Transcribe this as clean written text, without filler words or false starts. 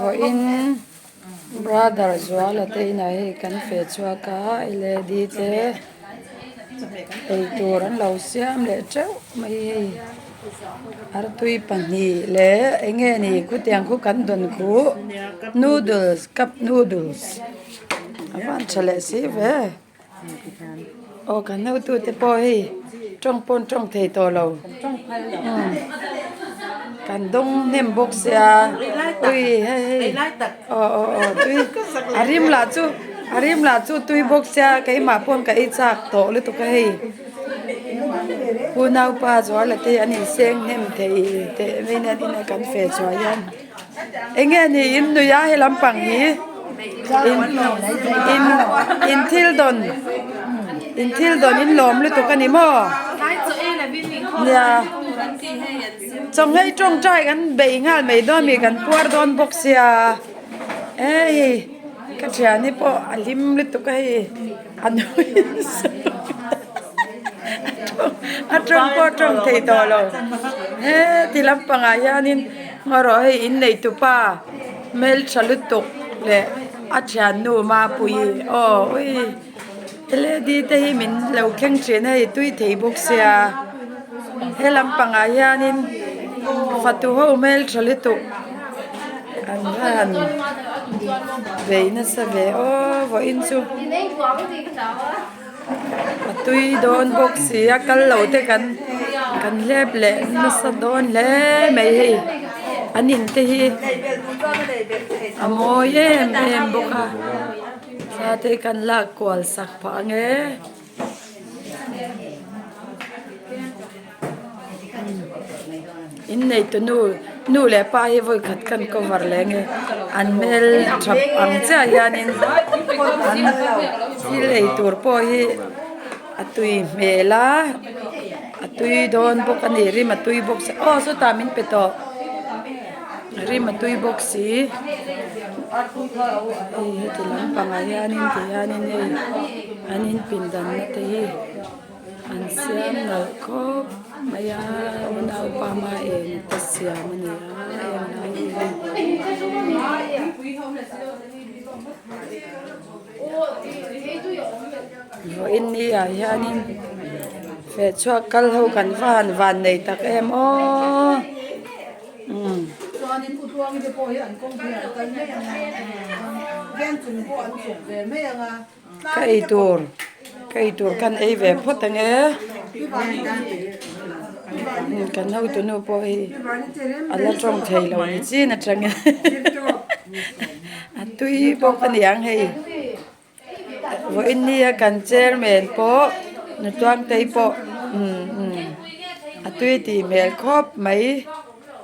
Vawiin brother Zuala te inah hei kan feh chhuak a led te eitur an lo siam leh teuh mai hei artui pahnih leh eng nge ni khutiang khu kan dawn khuh noodles cup noodles a van tha leh si ve. Aw kan hotute pawh hei tawng pawn tawng thei tawh lo kan dawng hnem bawk sia ui hei hei aw aw aw tui a rim lah chu a rim lah chu tui bawk sia keimah pawn ka ei chak tawh lutuk a hei unaupa Zuala te an inseng hnem thei teh mai nen in a kan feh chhuah hian. Eng nge ni in nui a he lampang hi in in in thil dawn in thil dawn in lawm lutuk a ni maw nia chawnghei tawngtai kan bei nghal mai dawn mi kan puar dawn bawk sia hei ka thiani pawh a hlim lutuk a hei a nui a tawng pawh a tawng thei tawh lo heti lampangah hianin. Ngarawh hei in neitupa hmeltha lutuk leh a thiannu Mapuii aw ui led te hi min lo thleng thin a hei tui thei bawk sia he lampangah hianin fatu ho hmeltha lutuk an va han bei nasa ve aw vawiin chu. A tui dawn bawk si a kal lo te kan kan hlep leh nasa dawn hle mai hei an in te hi a mawi em em bawk a thla te kan lak kual sak phah ang e. Inneitu nu nu leh pa hi vawi khat khan cover leh nge an hmel thap ang chiah hianin an thil ei tur pawh hi a tui hmel a a tui dawn bawk a ni rim a tui bawk si aw sawtah min pe tawh rim a tui bawk si hei heti lampangah hianin ti hianin hei an inpindan na te hi. An siam nalh khawp mai a unaupa hma eng te siam a ni a eng lai hi vawiin ni ah hianin feh chhuak kal ho kan va han van nei tak em aw umm. Ka ei tur ka ei tur kan ei ve phawt ang e kan hotu nu pawh hi a la tawng thei lo ni chin atangin a tui bawk a ni ang hei vawiin nia kan chairman pawh Nutuangtei pawh a tui tih hmel khawp mai.